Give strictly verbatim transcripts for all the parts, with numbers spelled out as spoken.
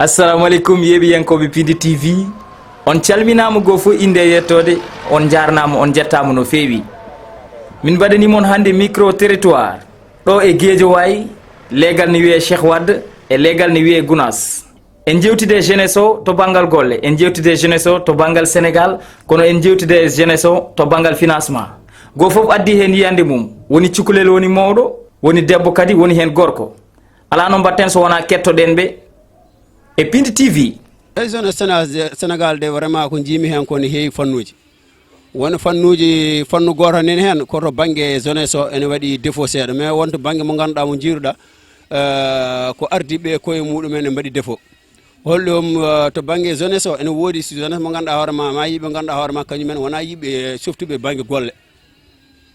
Assalamu aleykum, yeeɓiyankooɓe Pindi T V. On calminaama goo fof innde e yettoode, on njaarnaama, on njettaama no feewi. Min mbaɗanii mon hannde micro territoire, ɗo e Guédiawaye, leegal ne wiyee Cheikh Wade e leegal ne wiyee Gounass. En njewtide e jeunesse o to banngal golle, en njewtide e jeunesse o to banngal Sénégal, kono en njewtide e jeunesse o to banngal financement. Goo fof addi heen yiyannde mum, woni cukalel woni mawɗo, woni debbo kadi woni heen gorko. Alaa no mbaɗten so wonaa kettoɗen ɓe e Pindi T V. Eyi, jeunesse Séné-, Sénégal de, vraiment, ko njiimi heen ko ne heewi fannuuji. Won fannuuji, fannu gooto nani heen, ko to bannge jeunesse o ene waɗi défaut seeɗa, mais won to bannge mo ngannduɗaa, mo njiiruɗaa, eh, ko ardiiɓe e koye muɗumen ne mbaɗi défaut. Holɗum, eh, to bannge jeunesse o ene woodi si jeunesse mo ngannduɗaa hoore ma, ma yimɓe ngannduɗaa hoore ma, kañumen wonaa yimɓe coftuɓe bannge golle.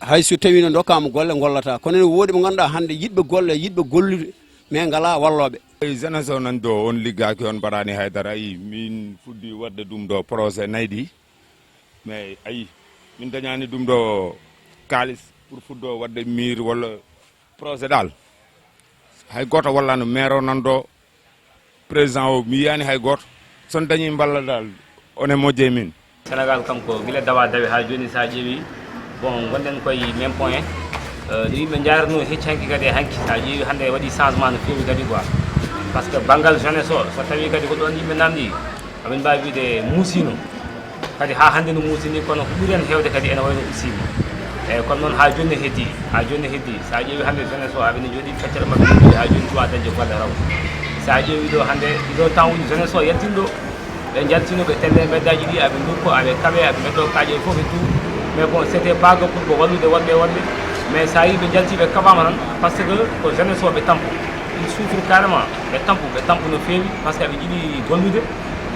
Hay so tawii no ndokkaama golle, ngollata. Kono ene woodi mo ngannduɗaa hannde yiɗɓe golle, yiɗɓe gollude, mais ngalaa wallooɓe. Eyi, jeunesse o nan ɗo, on liggaaki, on mbaɗaani hay dara. Ayi, min fuɗɗi waɗde ɗum ɗo projet nayi ɗi. Mais ayi, min dañaani ɗum ɗo kaalis pour fuɗɗo waɗde mur walla projet dal. Hay gooto wallaano, maire o nan ɗo, président o, mi yiyaani hay gooto. So on dañii mballa dal, on e moƴƴe e min. Sénégal kam ko gila dawa dawi haa jooni, so a ƴeewi, bon, ngonɗen koye même point. Eh, ɗo yimɓe njaarnoo hecci hanki kadi e hanki, so a ƴeewi hannde waɗi changement no feewi kadi quoi. Par ce que banngal jeunesse o, so tawii kadi ko ɗoon yimɓe namdi, amin mbaawi wiide muusiino. Kadi haa hannde no muusi ni, kono ko ɓuri en heewde kadi ene wayno ustiima. Eeyi, kono noon haa jooni ne heddii, haa jooni ne heddii. So a ƴeewi hannde jeunesse o, aɓe ne njooɗii feccere maɓɓe ne njooɗii haa jooni cuwaa dañde golle raw. So a ƴeewi ɗo hannde, ɗiɗo temps uji jeunesse o yaltini ɗo, ɓe njaltino, ɓe telle mbeddaaji ɗi, aɓe ndukko, aɓe kawe, aɓe mbeddoo kaaƴe fof e tout. Mais bon, c'était pas que pour ko wallude woɗɓe e woɗɓe. Mais so a yii ɓe njaltii, ɓe kaɓaama tan, par ce que ko jeunesse o ɓe tampo. Ils souffrent carrément. Ɓe tampo, ɓe tampo no feewi, par ce que aɓe njiɗi gollude.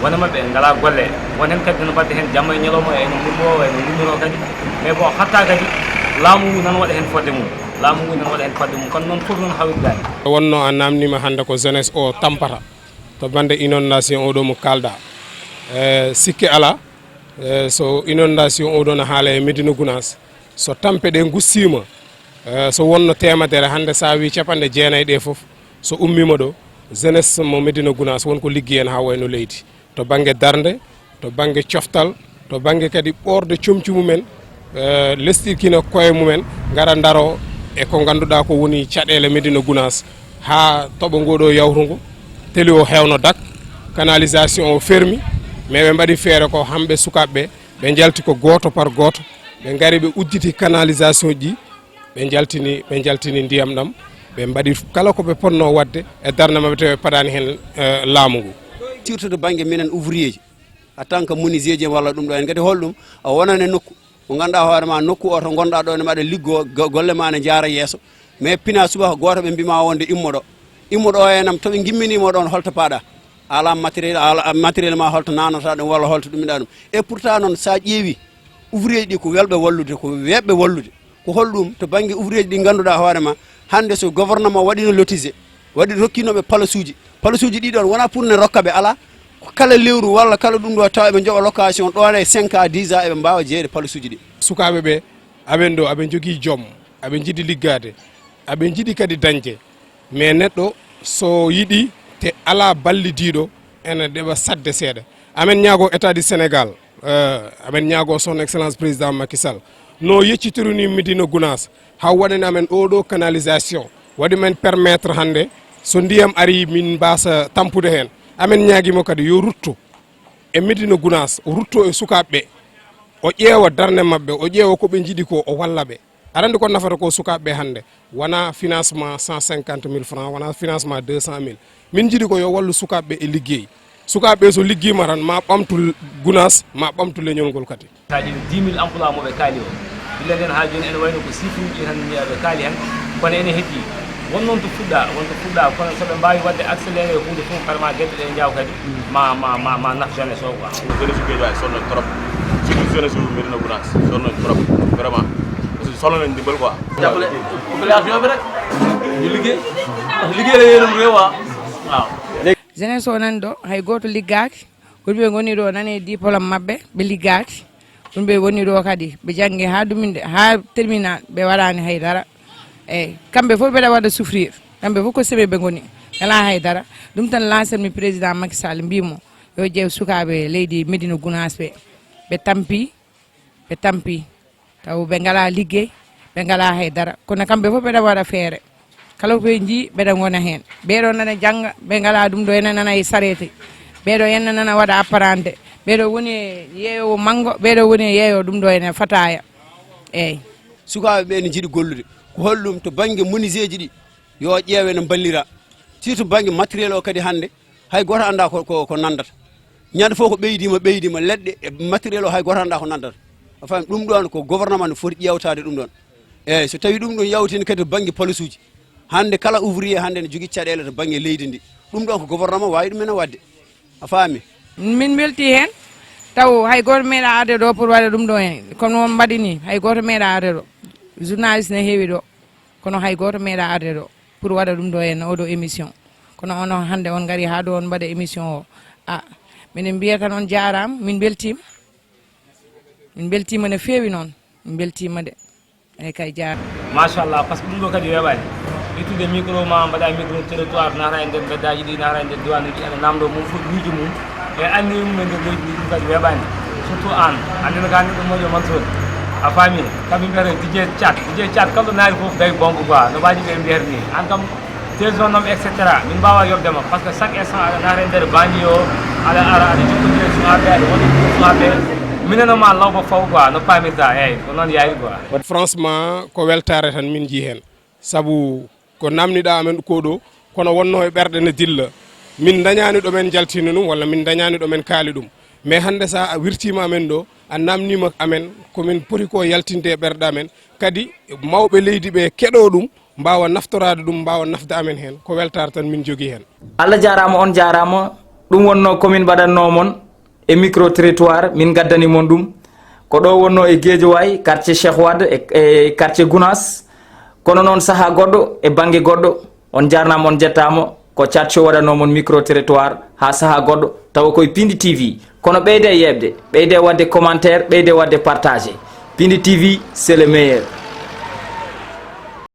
Wona maɓɓe ngalaa golle. Won heen kadi no mbaɗde heen jamma e ñalawma, e no ngummo, e no ngummoroo kadi. Mais bon, hatta kadi laamu ngu nan waɗa heen fodde mum. Laamu ngu nan waɗa heen fodde mum. Kono noon fof noon hawridaani. Wonno a naamniima hannde ko jeunesse o tampata to bannde inondation o ɗo mo kaalɗaa. E sikke alaa, e so inondation o ɗo no haala e Médina Gounass, so tampe ɗe ngussiima, e so wonno teemedere, hannde so a wii capanɗe jeenayi ɗe fof, so ummiima ɗo, jeunesse mo Médina Gounass won ko liggi heen haa wayno leydi. To bannge darnde, to bannge coftal, to bannge kadi ɓoorde comci mumen, e lesɗinkina koye mumen, ngara ndaro e ko ngannduɗaa ko woni caɗeele Médina Gounass, haa toɓo ngo ɗo yawtungo, teli o heewno dak, canalisation o fermi, mais ɓe mbaɗi feere ko hamɓe sukaaɓe ɓe, ɓe njalti ko gooto par gooto, ɓe ngari ɓe udditi canalisation ji, ɓe njaltini, ɓe njaltini ndiyam ɗam, ɓe mbaɗi kala ko ɓe potnoo waɗde e darnde maɓɓe, tawi ɓe paɗaani heen, eh, laamu ngu. Surtout to bannge minen ouvrier ji, en tant que menuisier ji walla ɗum ɗo en kadi, holɗum a wonani nokku mo ngannduɗaa hoore ma, nokku o to ngonɗaa ɗo ne mbaɗa liggoo, go-, golle ma ne njaara yeeso, mais pina subaka gooto ɓe mbima wonde immo ɗo, immo ɗo e nam, to ɓe ngimminima ɗon holto paɗa? Ala matériel, ala matériel ma holto nanata ɗum walla holto ɗumɗa ɗum. Et pourtant noon, sa ƴeewi ouvrier ji ɗi ko welɓe wallude, ko weeɓɓe wallude. Ko holɗum to bannge ouvrier ji ɗi ngannduɗaa hoore ma, hannde so gouvernement waɗino lotise, waɗi rokkinoɓe palasuuji, palasuuji ɗi ɗon wona pour ne rokka ɓe, ala. Ko kala lewru walla kala ɗum ɗo tawa eɓe njoɓa location ɗon e cinq à dix ans eɓe mbaawa jeeyde palasuuji ɗi. Sukaaɓe ɓe, aɓen ɗo, aɓe njogii joom, aɓe njiɗi liggaade, aɓe njiɗi kadi dañde. Mais neɗɗo so yiɗi te alaa ballidiiɗo, ene ɗeɓa saɗde seeɗa. Amen ñaago État du Sénégal, eh, amen ñaago son excellence président Macky Sall, no yeccitiri ni Médina Gounass, haa waɗani amen oɗo canalisation, waɗi men permettre hannde so ndiyam ari min mbaasa tampude heen. Amen ñaagimo kadi yo rutto e Médina Gounass, o rutto e sukaaɓe ɓe, o ƴeewa darnde maɓɓe, o ƴeewa ko ɓe njiɗi ko, o walla ɓe. Aɗa anndi ko nafata ko sukaaɓe ɓe hannde? Wona financement cent cinquante mille francs, wona financement deux cent mille. Min njiɗi ko yo wallu sukaaɓe ɓe e liggey. Sukaaɓe ɓe so liggiima tan, ma ɓamtu Gounass, ma ɓamtu leñol ngol kadi. Sa ƴeewi dix mille emploi mo ɓe kaali o, gila nden haa jooni ene wayno ko chiffre uji tan mbiya ɓe kaali heen, kono ene heddi. Won noon to fuɗɗa, won to fuɗɗa, kono so ɓe mbaawi waɗde accéléré huunde fof, vraiment geɗe ɗe njaaw kadi, ma, ma, ma, ma naf jeunesse o quoi. Jeunesse Guédiawaye sonno trop. Surtout jeunesse Médina Gounass sonno trop, vraiment. Parce que soxla nañ ndimbal quoi. Jàppale population bi rek, ñu liggéey, ndax liggéey la yéenam réew, waaw. Waaw. Jeunesse o nan ɗo, hay gooto liggaaki. Wonɓe ngoni ɗo nane diplôme maɓɓe, ɓe liggaaki. Wonɓe woni ɗo kadi, ɓe janngi haa duminde, haa terminal, ɓe waɗaani hay dara. Eyi, kamɓe fof ɓeɗa waɗa souffrir. Kamɓe fof ko semaine ɓe ngoni. Alaa hay dara. Ɗum tan lancer mi président Macky Sall, mbimo yo ƴeew sukaaɓe leydi Médina Gounass ɓe. Ɓe tampi, ɓe tampi. Taw ɓe ngalaa liggey, ɓe ngalaa hay dara. Kono kamɓe fof ɓeɗa waɗa feere. Kala ko ɓe njii, ɓeɗa ngona heen. Ɓeeɗo nana jannga, ɓe ngalaa ɗum ɗo, ene nana e sareete. Ɓeeɗo ene nana waɗa apparente. Ɓeeɗo woni e yeeyowo manngo, ɓeeɗo woni e yeeyo ɗum ɗo ene fataaya. Eey. Sukaaɓe ɓe ene njiɗi gollude. Ko holɗum to bannge menuiseeji ɗi? Yo ƴeewe no mballira. Surtout bannge matériel o kadi hannde, hay gooto anndaa ko, ko, ko nanndata. Ñande fof ko ɓeydima, ɓeydima leɗɗe e matériel o, hay gooto anndaa ko nanndata. A faami, ɗum ɗoon ko gouvernement no foti ƴeewtaade ɗum ɗoon. Eeyi, so tawii ɗum ɗum yawtiino kadi to bannge palasuuji. Hannde kala ouvrier hannde ne jogii caɗeele to bannge leydi ndi. Ɗum ɗoon ko gouvernement waawi ɗum en waɗde. A faami? Min mbeltii heen, taw hay gooto meeɗaa arde ɗo pour waɗa ɗum ɗo heen. Kono on mbaɗi nii, hay gooto meeɗaa arde ɗo. Journaliste ne heewi ɗo, kono hay gooto meeɗaa arde ɗo pour waɗa ɗum ɗo heen, oɗo émission. Kono onon hannde on ngari haa ɗo on mbaɗa émission o. A, minen mbiya tan on jaaraama, min mbeltiima. Min mbeltiima no feewi noon. Min mbeltiima de. Eeyi kay, jaaraama. Machallah, par ce que ɗum ɗo kadi weeɓaani. Ittude micro ma, mbaɗa micro territoire, naata e nder mbeddaaji ɗi, naata e nder diwaanuuji, ana naamndoo mum fof miijo mum. E anniye mum e nder leydi ndi, ɗum kadi weeɓaani. Surtout aan, anndino ka neɗɗo moƴƴo Mansour. A faami? Kamɓe mbiyata D J Thiat, D J Thiat kala ɗo naati fof tawi bonko quoi, no waaji ɓe mbiyata ni. Aan kam, tes un homme, et cetera. Min mbaawaa yoɓde ma, par ce que chaque instant aɗa naata e nder banlieue o, aɗa ara, aɗa jokkondira e sukaaɓe, aɗa woni e sukaaɓe. Minen o ma lawba faw quoi, no paamirɗaa, eeyi, ko noon yaari quoi. Wadde franchement, ko weltaare tan min njii heen. Sabu ko naamniɗaa amen ko ɗo, kono wonnoo e ɓerɗe ne dilla. Min ndañaani ɗo men njaltini ɗum, walla min ndañaani ɗo men kaali ɗum. Mais hannde, so a wirtiima amen ɗo, a naamniima amen, ko min poti ko yaltinde e ɓerɗe amen. Kadi mawɓe leydi ɓe keɗoo ɗum, mbaawa naftoraade ɗum, mbaawa nafde amen heen. Ko weltaare tan min njogii heen. Allah jaaraama, on jaaraama. Ɗum wonnoo ko min mbaɗatnoo mon e micro trottoir, min ngaddani mon ɗum. Ko ɗo wonnoo e Guédiawaye, quartier Cheikh Wade e, e quartier Gounass. Kono noon sahaa goɗɗo, e bannge goɗɗo, on jaarnaama, on njettaama. Ko Thiat Show waɗatnoo mon micro trottoir haa sahaa goɗɗo, tawa koye Pindi T V. Kono ɓeyde yeeɓde, ɓeyde waɗde commentaire, ɓeyde waɗde partagé. Pindi T V, c'est le meilleur.